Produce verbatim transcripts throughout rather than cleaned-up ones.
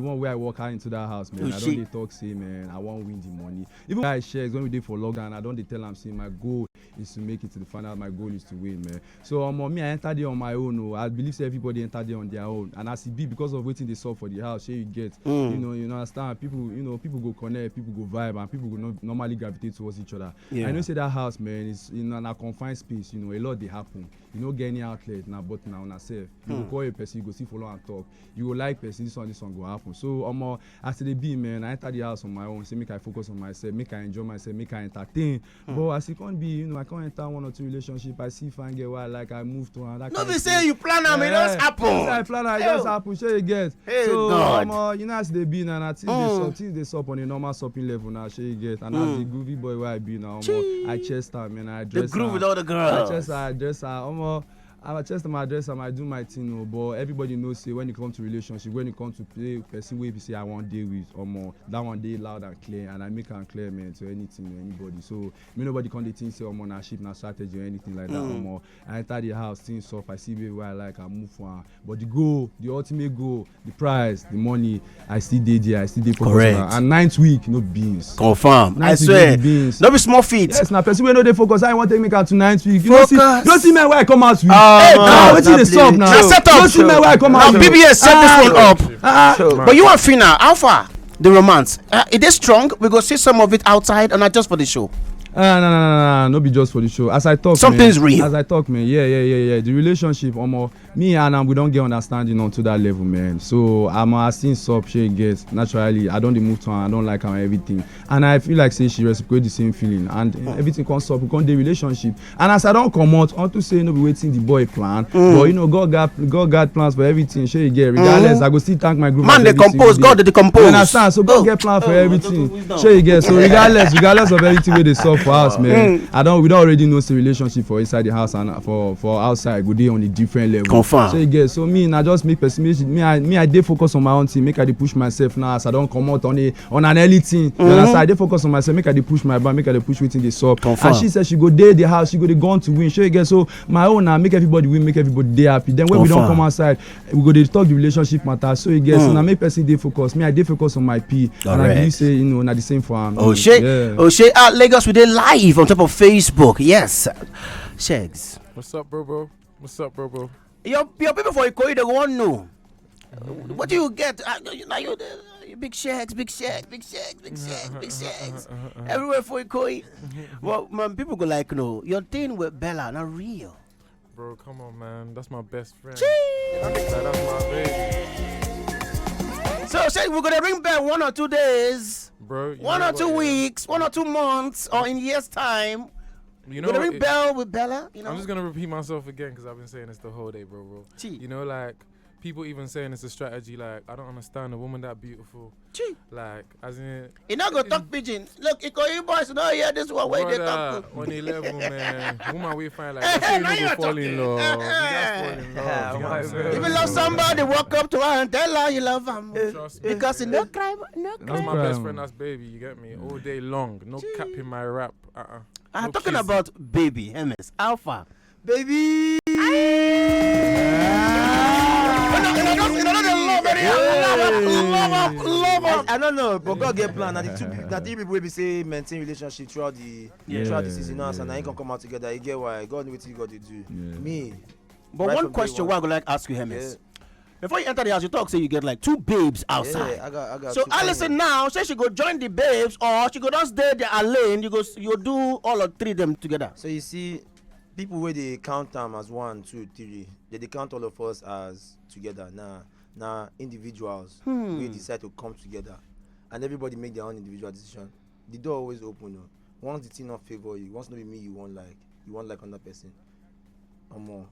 the one where I walk out into that house, man, I don't dey talk say, man, I won't win the money. Even I shares when we did for lockdown, I don't dey tell am say my goal is to make it to the final. My goal is to win, man. So um, me, I enter there on my own. Oh, I believe say everybody enter there on their own, and as it be because of waiting they saw for the house, shey you get, you know, you understand. People, you know, people go connect, people go vibe, and people go no, normally gravitate towards each other. I know say that house, man, is in a confined space. You know, a lot they happen. You no get any outlet now, but now on yourself. You go call a person, you go see follow and talk. You go like person, this one, this one go happen. So um, as it dey be, man, I enter the house on my own. Say make I focus on myself, make I enjoy myself, make I entertain. But as it can't be, you know, I can't enter one or two relationship. I see fine girl where I like, I move to another. No be say you plan am, e just happen. I plan am, e just happen. Shey you get? So um, you know as they be now, na things dey sup, things dey sup on a normal shopping level now. Shey you get? And as the groovy boy where I be now, um, I chest am, man. I dress am. The groove with all the girls. I chest am, I dress am. Um, I chest am, I dress am, I do my thing, oh, but everybody knows say when it comes to relationship, when it comes to play person wey be say I wan dey with, omo, that one dey loud and clear, and I make am clear, man, to anything or anybody. So me nobody come dey think say omo na ship, na strategy or anything like that. Omo, I enter the house, things up, I see baby wey I like, I move for am. But the goal, the ultimate goal, the prize, the money, I still dey there, I still dey focus on am. And ninth week no be beans. Confirm. I swear. No be small feat. Yes, na person wey no dey focus. I wan take make am to ninth week. You no see, you no see me where I come out with. Hey, God, wetin dey sup now? Na set up. You no see me where I come out with. B B S set this one up. But you and Fina, how far? The romance, uh, it is strong. We go see some of it outside and not just for the show. Ah, no, no, no, no, no, no be just for the show. As I talk, something's real. As I talk, man, yeah, yeah, yeah, yeah. The relationship, omo, me and am, we don't get understanding onto that level, man. So I'm as things up, she gets naturally. I don't dey move to her. I don't like her and everything, and I feel like say she reciprocate the same feeling, and everything comes up. We come the relationship, and as I don't come out, unto say no be waiting the boy plan, but you know God got God got plans for everything. She get regardless. I go still thank my group. Man, they compose. God, they compose. You understand? So God get plan for everything. She get so regardless, regardless of everything where they solve for us, man. I don't. We don't already know the relationship for inside the house and for for outside. Go dey on a different level. Confirm. So you get so me, I just make person me I me I dey focus on my own thing. Make I dey push myself now as I don't come out on a on an early thing. You understand? I dey focus on myself. Make I dey push my back. Make I dey push wetin dey sup. Confirm. And she said she go dey the house. She go dey gone to win. So you get so my own now. Make everybody win. Make everybody dey happy. Then when we don't come outside, we go dey talk the relationship matter. So you get so now make person dey focus. Me I dey focus on my P. And I believe say you know na the same for am. Oh shey, oh shey, at Lagos we dey live on top of Facebook. Yes, Shegs. What's up, bro, bro? What's up, bro, bro? Your your people for Ikoyi, they go wan know. What do you get? Uh, you, now you, you big Shegs, big Shegs, big Shegs, big Shegs, big Shegs. Everywhere for Ikoyi. Well, man, people go like, no, your thing with Bella, not real. Bro, come on, man. That's my best friend. Like, that's my baby. So, say we're gonna ring Bell one or two days, bro. One or two weeks, one or two months, or in years' time. You know, gonna ring Bell with Bella. You know, I'm just gonna repeat myself again because I've been saying this the whole day, bro, bro. You know, like, people even saying it's a strategy. Like, I don't understand a woman that beautiful. Like, as in, you not gonna talk pidgin. Look, Ikoyi boys, you know, hear this one where they talk. On a level, man. Woman we find like that, you no go fall in love. You just fall in love. You know what I'm saying? If you love somebody, walk up to her and tell her you love her. Trust me. Because you no cry, no cry. That's my best friend. That's baby. You get me? All day long, no cap in my rap. Uh-uh. I'm talking about baby, M S Alpha. Baby. I don't know, but God get plan. Now the two, now the people will be say maintain relationship throughout the throughout the season. And I ain't gonna come out together. You get why? God know what you got to do. Me. But one question why I would like ask you, M S. Before you enter the house, you talk say you get like two babes outside. Yeah, I got, I got. So Alison now say she go join the babes or she go just stay there alone. You go, you do all of three of them together. So you see, people where they count them as one, two, three, they, they count all of us as together. Now, now individuals we decide to come together, and everybody make their own individual decision. The door always open. Oh. Once the thing not favor you, once not be me you won't like, you won't like another person. Omo,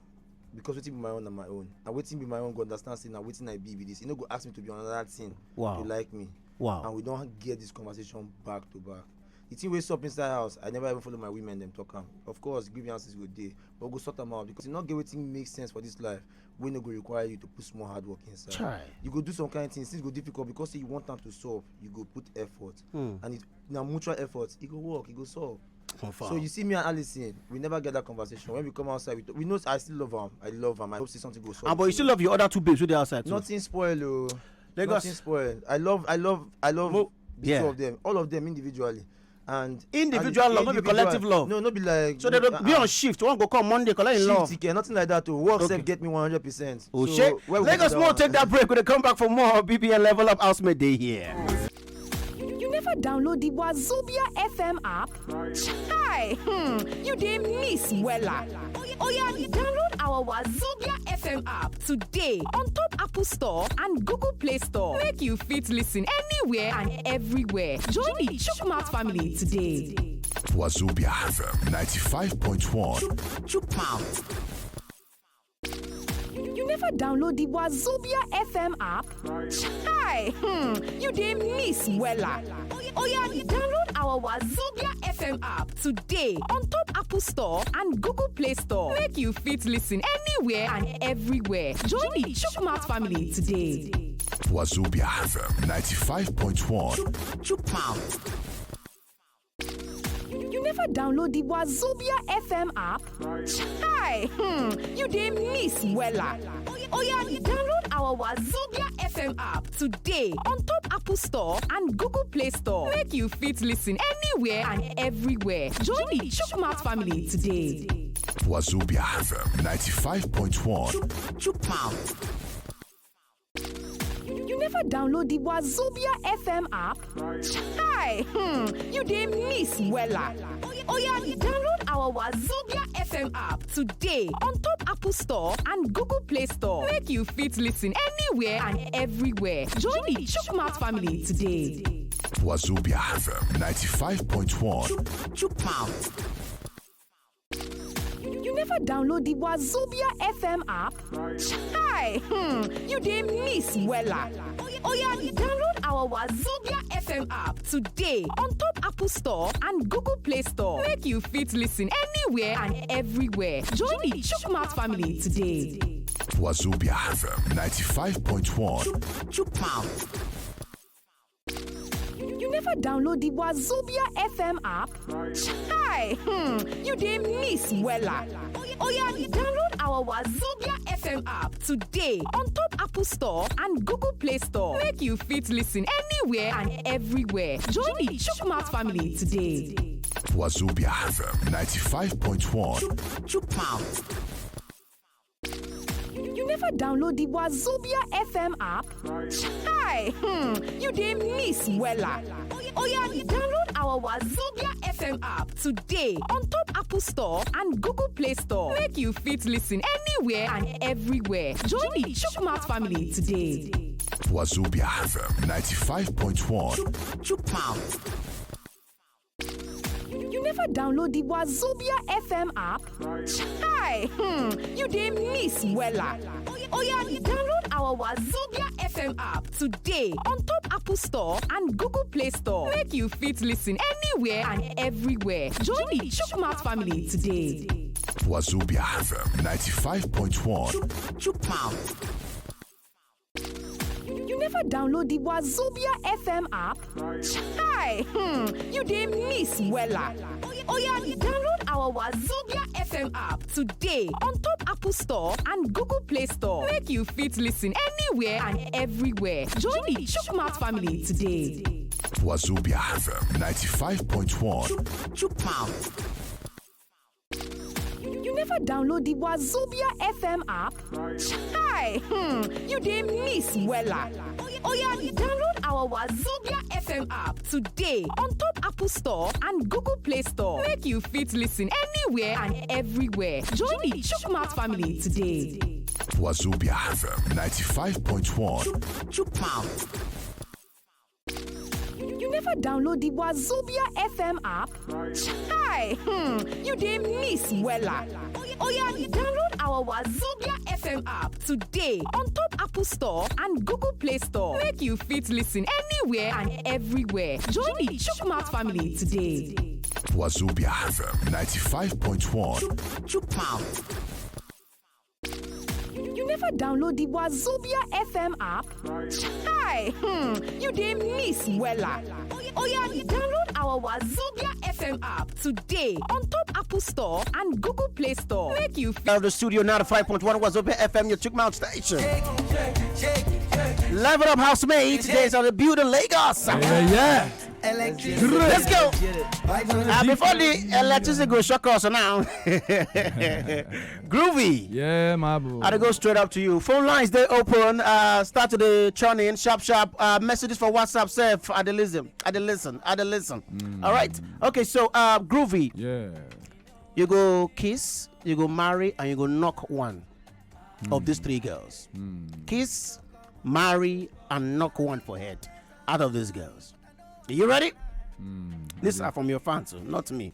because wetin be my own na my own. Na wetin be my own go understand say na wetin I be be this. You no go ask me to be another thing to like me. Wow. And we don't get this conversation back to back. The thing wey sup inside house, I never even follow my women them talk am. Of course, grievances go dey, but we go sort am out because you no get wetin make sense for this life wey no go require you to put small hard work inside. You go do some kind of things, things go difficult because say you want am to solve. You go put effort, and it na mutual effort. E go work, e go solve. Confirm. So you see me and Alison, we never get that conversation. When we come outside, we, we know I still love am. I love am. I hope say something goes. Ah, but you still love your other two babes wey dey outside too. Nothing spoil o. Lagos. Nothing spoil. I love, I love, I love Mo- the yeah. two of them, all of them individually. And Individual and love, no be individual- collective love. No, no be like So they don't be uh, on shift. One go come Monday, collect in love. shift ticket, nothing like that. To work Okay. sef get me one hundred percent. Oh So, shit. where we Lagos go more down? Take that break. We dey come back for more B B N Level Up House Midday here. You never download the Wazobia F M app? Chai! Hmm, you dey miss wella. Oya, download our Wazobia F M app today on top Apple Store and Google Play Store. Make you fit listen anywhere and everywhere. Join the Chukmouth family today. Wazobia F M ninety-five point one. Chukmouth. You never download the Wazobia F M app? Chai! Hmm, you dey miss wella. Oya, download our Wazobia F M app today on top Apple Store and Google Play Store. Make you fit listen anywhere and everywhere. Join the Chukmouth family today. Wazobia F M ninety-five point one. Chukmouth. You never download the Wazobia F M app? Chai! Hmm, you dey miss wella. Oya, download our Wazobia F M app today on top Apple Store and Google Play Store. Make you fit listen anywhere and everywhere. Join the Chukmouth family today. Wazobia F M ninety-five point one. Chukmouth. You never download the Wazobia F M app? Chai! Hmm, you dey miss wella. Oya, download our Wazobia F M app today on top Apple Store and Google Play Store. Make you fit listen anywhere and everywhere. Join the Chukmouth family today. Wazobia F M ninety-five point one. Chukmouth. You never download the Wazobia F M app? Chai! Hmm, you dey miss wella. Oya, download our Wazobia F M app today on top Apple Store and Google Play Store. Make you fit listen anywhere and everywhere. Join the Chukmouth family today. Wazobia F M ninety-five point one. Chukmouth. You never download the Wazobia F M app? Chai! Hmm, you dey miss wella. Oya, download our Wazobia F M app today on top Apple Store and Google Play Store. Make you fit listen anywhere and everywhere. Join the Chukmouth family today. Wazobia F M ninety-five point one. Chukmouth. You never download the Wazobia F M app? Chai! Hmm, you dey miss wella. Oya, download our Wazobia F M app today on top Apple Store and Google Play Store. Make you fit listen anywhere and everywhere. Join the Chukmouth family today. Wazobia F M ninety-five point one. Chukmouth. You never download the Wazobia F M app? Chai! Hmm, you dey miss wella. Oya, download our Wazobia F M app today on top Apple Store and Google Play Store. Make you fit listen anywhere and everywhere. Join the Chukmouth family today. Wazobia F M ninety-five point one. Chukmouth. You never download the Wazobia F M app? Chai! Hmm, you dey miss wella. Oya, download our Wazobia F M app today on top Apple Store and Google Play Store. Make you fit listen anywhere and everywhere. Join the Chukmouth family today. Wazobia F M ninety-five point one. Chukmouth. You never download the Wazobia F M app? Chai! Hmm, you dey miss wella. Oya, download our Wazobia F M app today on top Apple Store and Google Play Store. Make you fit listen anywhere and everywhere. Join the Chukmouth family today. Wazobia F M ninety-five point one. Chukmouth. You never download the Wazobia F M app? Chai! Hmm, you dey miss wella. Oya, download our Wazobia F M app today on top Apple Store and Google Play Store. Make you fit listen anywhere and everywhere. Join the Chukmouth family today. Wazobia F M ninety-five point one. Chukmouth. You never download the Wazobia F M app? Chai! Hmm, you dey miss wella. Oya, download our Wazobia F M app today on top Apple Store and Google Play Store. Make you feel Out of the studio, ninety-five point one Wazobia F M, your Chukmouth station. Live it up, housemate. Today's on the building, Lagos. Yeah, yeah. Let's go. Uh, before the electricity go shock us now. Groovy. Yeah, my bro. I go straight up to you. Phone lines, they open. Uh, start to the churn in. Sharp, sharp. Uh, messages for WhatsApp, self. I dey listen. I dey listen. I dey listen. All right. Okay, so uh, Groovy. Yeah. You go kiss, you go marry, and you go knock one of these three girls. Kiss, marry, and knock one for head out of these girls. You ready? These are from your fans, oh, not me.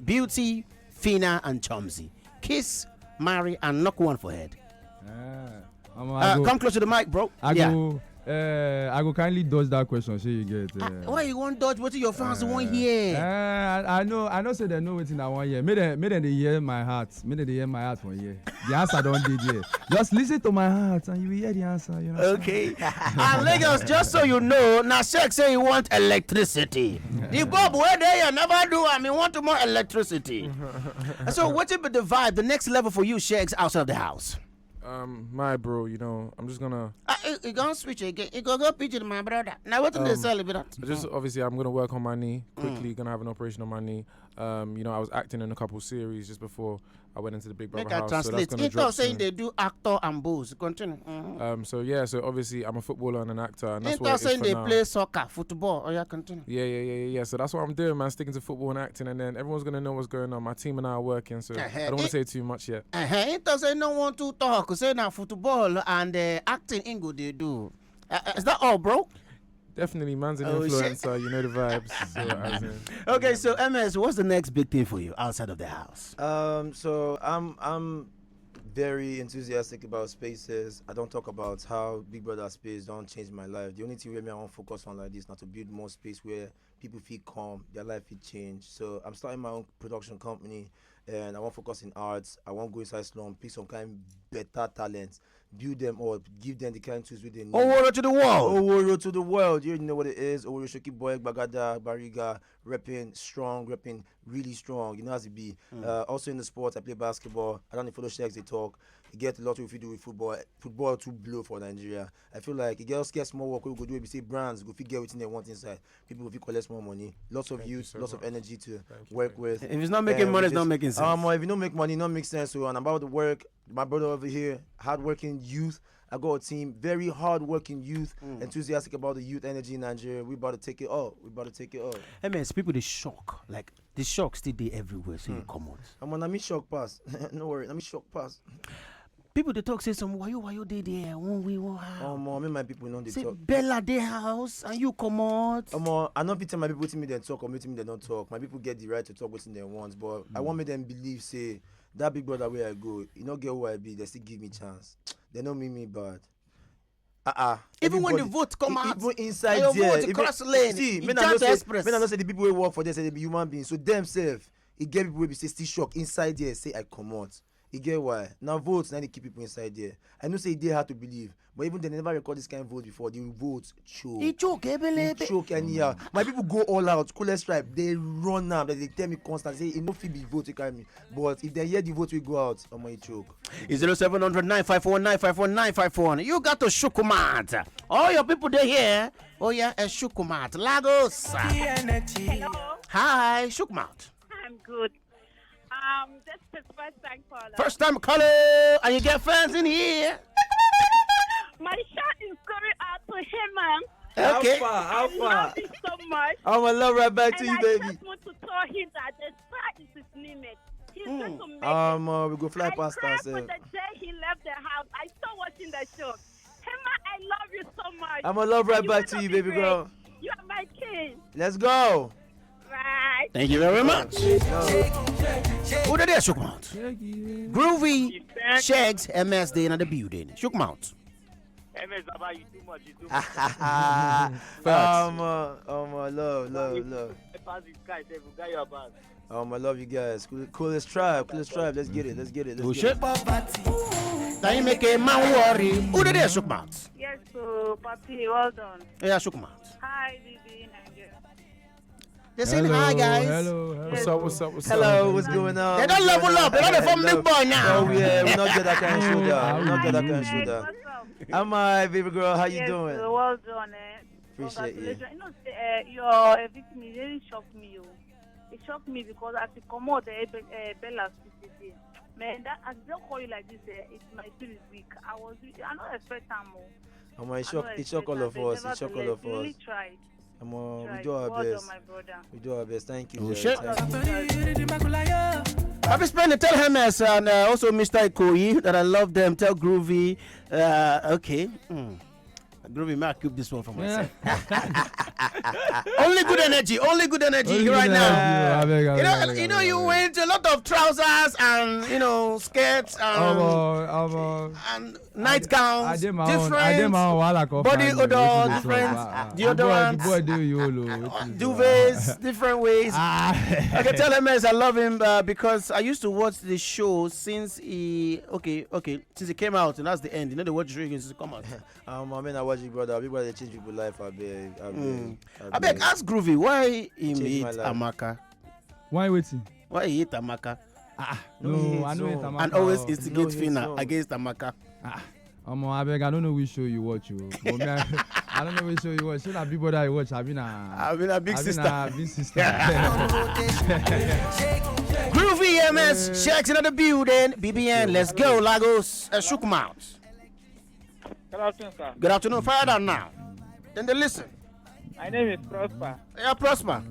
Beauty, Fina, and Chomzy. Kiss, marry, and knock one for head. Ah, omo, I Uh, go, come close to the mic, bro. I Yeah. go, uh, I go kindly dodge that question. Say you get. Uh, Uh, why you want dodge? What your fans want uh, here? Uh, I, I know, I know. Say they know wetin I want here. Make them, make them dey hear my heart. Make them dey hear my heart from here. The answer don't did here. Just listen to my heart and you will hear the answer. You know. Okay. And Lagos, just so you know, now Sheikh say he want electricity. The bulb where they never do, I mean, want more electricity. So what be the vibe, the next level for you, Sheikh, outside of the house? Um, my bro, you know, I'm just gonna. Uh, you, you gonna switch again. You go go pidgin, my brother. Now what do they Um, sell be that? Just obviously, I'm gonna work on my knee quickly. Gonna have an operation on my knee. Um, you know, I was acting in a couple series just before I went into the Big Brother Make I house. So that's translate. Gonna He drop talk saying soon. They do actor and bows. Continue. Mhm. Um, so yeah, so obviously I'm a footballer and an actor, and He that's what talk it is saying for they now. Play soccer, football. Oh yeah, continue. Yeah, yeah, yeah, yeah, yeah. So that's what I'm doing, man. Sticking to football and acting, and then everyone's gonna know what's going on. My team and I are working, so Uh-huh. I don't want He to say too much yet. Uh-huh. He talk say no want to talk. Say now football and uh, acting Ingo they do. Uh, uh, is that all, bro? Definitely, man's an Oh, shit. Influencer. You know the vibes. So, as in, Okay, so M S, what's the next big thing for you outside of the house? Um, so I'm I'm very enthusiastic about spaces. I don't talk about how Big Brother space don't change my life. The only thing where me I want focus on like this now to build more space where people feel calm, their life feel change. So I'm starting my own production company, and I want focus in arts. I want go inside slum, pick some kind better talents, build them up, give them the kind tools where they need. Oworo to the world. Oworo to the world. You already know what it is. Oworo Shoki Boy, Bagada, Bariga, repping strong, repping really strong. You know as it be. Uh, also in the sports, I play basketball. I don't follow Sheiks they talk. You get a lot of you do with football. Football too blow for Nigeria. I feel like it just get small work. We go do it. We say brands go fit get within they want inside. People will fit collect more money. Lots of Thank you youth, so lots of much. Energy to Thank you, work thank you. With. If it's not making And money, we it's not just making sense. Um, if you don't make money, it not make sense. So, and about the work, my brother over here, hardworking youth. I got a team, very hardworking youth, enthusiastic about the youth energy in Nigeria. We about to take it all. We about to take it all. M S, people they shock. Like the shock still dey everywhere, so you come out. I'm on a me shock pass. No worry, let me shock pass. People they talk say some wayo wayo dey there. One way, one how. Um, I mean, my people know they Say talk. Bella dey house and you come out. Um, I not fit tell my people to me they talk or me to me they don't talk. My people get the right to talk what's in their wants, but I want make them believe say that Big Brother where I go, you know get who I be. They still give me chance. They know me me bad. Uh-uh. Even when the Everybody, vote come e- out, even inside your there, vote even, cross lane, see, e make I jump know say, express. Make I know say the people who work for there say they be human beings. So themselves, e get people wey be say still shock inside there, say I comot. E get why? Now votes, now they keep people inside there. I know say e dey hard to believe, but even they never record this kind of vote before. The vote choke. E choke, ebelebe. E choke anyhow. My people go all out. Coolest Tribe, they run now. They tell me constant, say e no fit be vote, you carry me. But if they hear the vote, we go out. Omo, e choke. It's zero seven hundred nine five one nine five one nine five one. You got to shukumat. All your people they here. Oh yeah, a shukumat. Lagos. Hello, Hi, shukumat. I'm good. Um, this is first time caller. First time caller, and you get fans in here. My shout is going out to him, man. Okay. How far? How I far? Love him so much. I'm a love right back to And you, I baby. Just want to tell him that the sky is his limit. He's going to make it. Um, uh, we go fly I past cried ourselves. The day he left the house. I still watching the show. Emma, I love you so much. I'm a love right back to you, baby girl. You are my king. Let's go. Right. Thank you very much. Who did they shook mouth? Groovy, Shags, M S D in the building. Shook mouth. M S Baba, you too much, you too much. Facts. Um, uh, um, uh, love, love, love. Pass this guy, say, we got your back. Um, I love you guys. Cool, coolest tribe, coolest tribe. Let's get it, let's get it, let's Oh, get shit. It. Now you make a man worry. Who did they shook mouth? Yes, so Papi, well done. Yeah, shook mouth. Hi, Bibi, Nigeria. They're saying hi, guys. Hello, hello. What's up? What's up? What's up? Hello, what's going on? They don't level up. They don't form big boy now. No, we, uh, we not get that kind of shoulder. We not get that kind of shoulder. Am I, baby girl? How you doing? Well done, eh? Appreciate you. Congratulations. You know, say, uh, your uh, victim really shocked me. Oh. It shocked me because as you come out, uh, Be- uh, Bella City, man, that as they call you like this, uh, it might feel weak. I was, I don't expect them. Oh. Omo, it shock, it shock all of us. It shock all of us. Really tried. Omo, we do our best. We do our best. Thank you. Oh, shit. Happy spending. Tell Hermes and uh, also Mister Ikoyi that I love them. Tell Groovy. Uh, okay. Mm. Groovy, may I keep this one for myself? Yeah. Only good energy, only good energy right now. You know, you know, you wear a lot of trousers and, you know, skirts and, and nightgowns, different body odor, different deodorants, duvets, different ways. Okay, tell him yes, I love him uh, because I used to watch the show since he, okay, okay, since he came out, and that's the end. You know, they watch the show since he come out. Um, I mean, I watch Big Brother. Big Brother change people life. I beg, I beg. Mm. I beg. Ask Groovy why he hate Amaka. Why waiting? Why he hate Amaka? Ah, no, I know it. And always instigate Fina against Amaka. Ah, Omo, I beg, I don't know which show you watch. Oh. But me, I, I don't know which show you watch. Should I be brother you watch? I mean, I mean, a big sister. Big sister. Groovy M S checks in the building. B B N, let's go, Lagos. Uh, shook mouth. Good afternoon, sir. Good afternoon. Fire down now. Then they listen. My name is Prosper. Yeah, Prosper.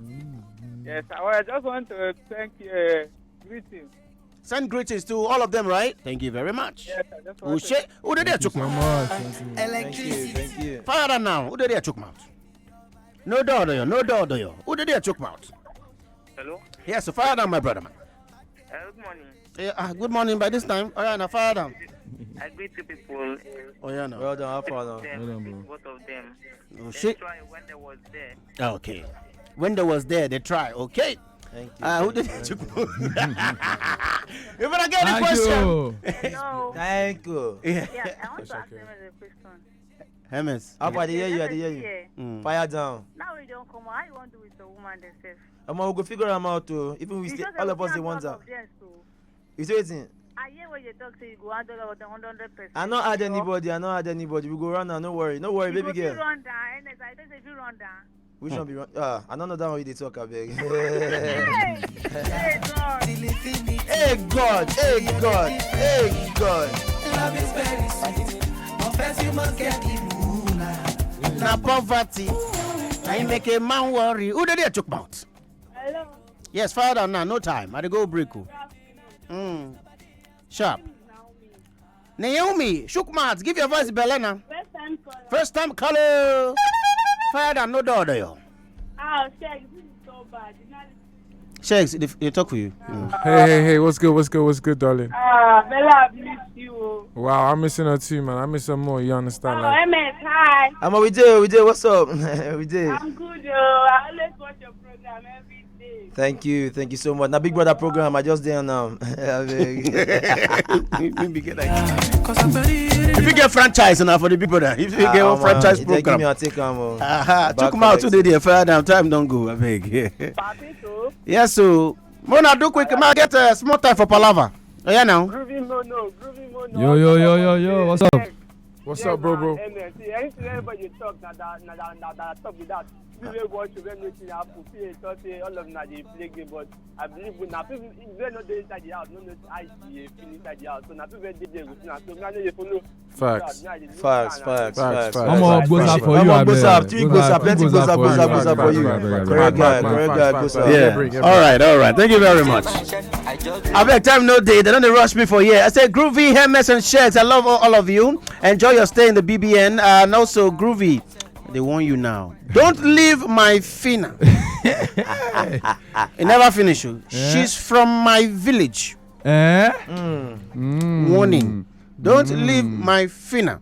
Yes, I just want to thank you. Uh, greetings. Send greetings to all of them, right? Thank you very much. Yes, I just want to. Who did they chook mouth? Thank you. Fire down now. Who did they chook mouth? No door, no door. Who did they chook mouth? Hello? Yes, so fire down, my brother, man. Uh, good morning. Yeah, ah, good morning by this time. All right, now fire down. I greet two people. Uh, oh, yeah, no. Well done, how far now? Well done, bro. Both of them. Oh, shit. They try when they was there. Okay. When they was there, they try. Okay. Thank you. Uh, who did you? If I get a question. Thank you. Yeah. Yeah, I want to ask them a question. Hermes. How far they hear you? They hear you. Mm. Fire down. Now we don't come. How you want to do with the woman themselves? Omo, we go figure am out too. Even we stay, all of us dey wonder. You say wetin? I hear what you talk say you go handle all the hundred percent. I no add anybody. I no add anybody. We go run am. No worry. No worry, baby girl. You go fit run down. Ernest, I don't say if you run down. Which one be run? Ah, I don't know that one you dey talk, abeg. Hey, hey, God. Hey, God. Hey, God. Hey, God. Love is very sweet, but first you must get the moolah. Na poverty. Na him make a man worry. Who dey there chook mouth? Hello. Yes, fire down now. No time. I dey go break. Oh. Mm. Sharp. Naomi, shook mouth, give your voice belle now. First time caller. First time caller. Fire down, no door there. Ah, Sheikh, this is so bad. You know, Sheikh, they, they talk for you. Mm. Hey, hey, hey, what's good, what's good, what's good, darling? Ah, Bella, I miss you. Wow, I'm missing her too, man. I miss her more, you understand? Oh, like, M S, hi. I'm with you, with you, what's up? With you. I'm good, oh. I always watch your program every Thank you, thank you so much. Now, Big Brother program, I just did now. Abeg. If you get franchise now for the Big Brother, if you get one franchise program, give me a take am. Aha, check him out today. There, fire down. Time don't go. Abeg. Yes, so Mona, do quick. Ma get a small time for palava. Oh yeah, now. Groovy Mono, Groovy Mono. Yo, yo, yo, yo, yo. What's up? What's up, bro, bro? Anything everybody talk, na that, na that, na that talk with that. You wey watch when wetin happen, see dey talk say all of una dey play game, but I believe una people wey no dey inside the house no know how e dey feel inside the house. So na people wey dey there go see am. So me, I no dey follow. Facts. Facts, facts, facts. Omo, gbosa for you, abeg. Gbosa, plenty gbosa, gbosa, gbosa for you. Correct guy, correct guy, gbosa. Yeah. All right, all right. Thank you very much. Abeg, time no dey. They don't rush me for here. I say Groovy, Hermes, and Shakes. I love all, all of you. Enjoy your stay in the B B N. Uh, and also, Groovy, they warn you now. Don't leave my Fina. It never finish. Oh. Eh? She's from my village. Eh? Mm. Warning. Don't leave my Fina.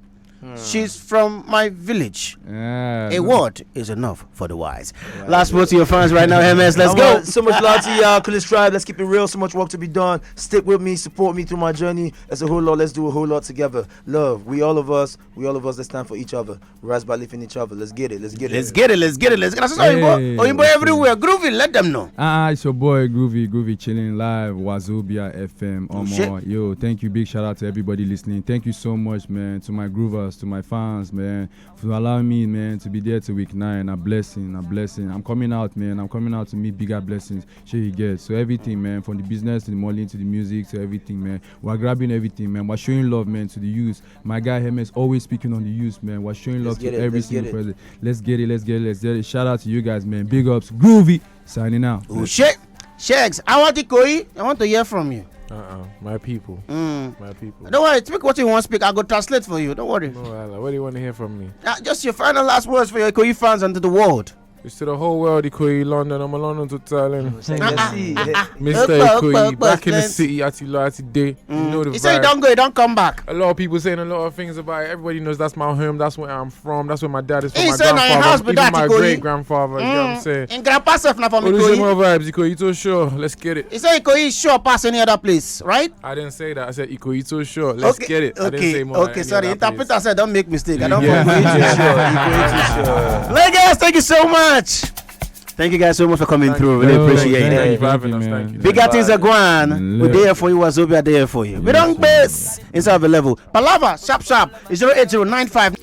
She's from my village. Yeah, A no. word is enough for the wise. Last word to your fans right now, M S. Let's Come go. On, so much love to y'all, Chris Tribe. Let's keep it real. So much work to be done. Stick with me, support me through my journey. That's a whole lot. Let's do a whole lot together. Love. We all of us. We all of us. Let's stand for each other. Rise by lifting each other. Let's get it. Let's get Let's it. Get it. Let's get it. Let's get it. That's Oyinbo. Hey, Oyinbo okay. Everywhere. Groovy. Let them know. Ah, it's your boy Groovy, Groovy chilling live, Wazobia F M. Oh, shit. Omo, yo, thank you, big shout out to everybody listening. Thank you so much, man, to my groovers, to my fans, man, for allowing me, man, to be there to week nine. A blessing, a blessing. I'm coming out, man. I'm coming out to meet bigger blessings. Sure you get so everything, man, from the business to the money to the music to everything, man. We're grabbing everything, man. We're showing love, man, to the youth. My guy Hermes always speaking on the youth, man. We're showing love Let's get to it, every let's single get it. person. Let's get it, let's get it, let's get it. Shout out to you guys, man. Big ups, Groovy. Signing out. Oh, shit. Shegs, I want to Ikoyi. I want to hear from you. Uh-uh. My people. Mm. My people. Don't worry. Speak what you want to speak. I go translate for you. Don't worry. No, Allah, what do you want to hear from me? Uh, just your final last words for your Ikoyi fans and to the world. It's to the whole world, Ikoyi, London. I'm a London to Thailand. Say, let's see. Mister Ikoyi, back in the city, at Ilo, at the day. You know the He said he vibe. Don't go, he don't come back. A lot of people saying a lot of things about it. Everybody knows that's my home. That's where I'm from. That's where my dad is from. He My said, "Na your grandfather, house be even that, my Ikoyi." Great grandfather. You know what I'm saying? In grandpa self na from All those Ikoyi. more vibes, Ikoyi, so sure. Let's get it. He said Ikoyi is sure pass any other place, right? I didn't say that. I said Ikoyi, so sure. Let's Okay, get it. I okay, didn't say more. Okay, Than sorry. Any other Interpreter place. Said don't make mistake. I don't Yeah. want Ikoyi too sure. Ikoyi too sure. Lagos, thank you so much. Thank you guys so much for coming Thank through. you. Really Yo, appreciate thank it. Thank you, you for having thank us. you, Thank man. you. Bigger things are going. Lit. We there for you, Wazobia there for you. We don't base inside of the level. Palava, sharp, sharp. It's zero eight zero nine five.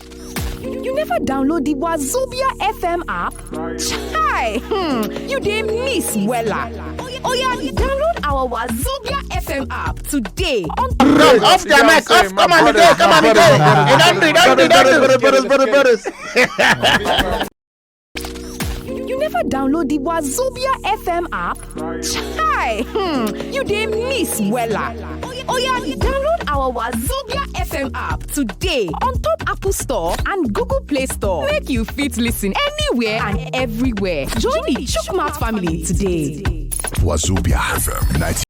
You never download the Wazobia F M app? Chai! Hmm, you dey miss wella. Oya, download our Wazobia F M app today on Off their mic. Off. Come on, again. Come on, again. They don't do. They don't do. They don't do. You never download the Wazobia F M app? Chai! Hmm, you dey miss wella. Oya, download our Wazobia F M app today on top Apple Store and Google Play Store. Make you fit listen anywhere and everywhere. Join the Chukmat family today. Wazobia F M ninety.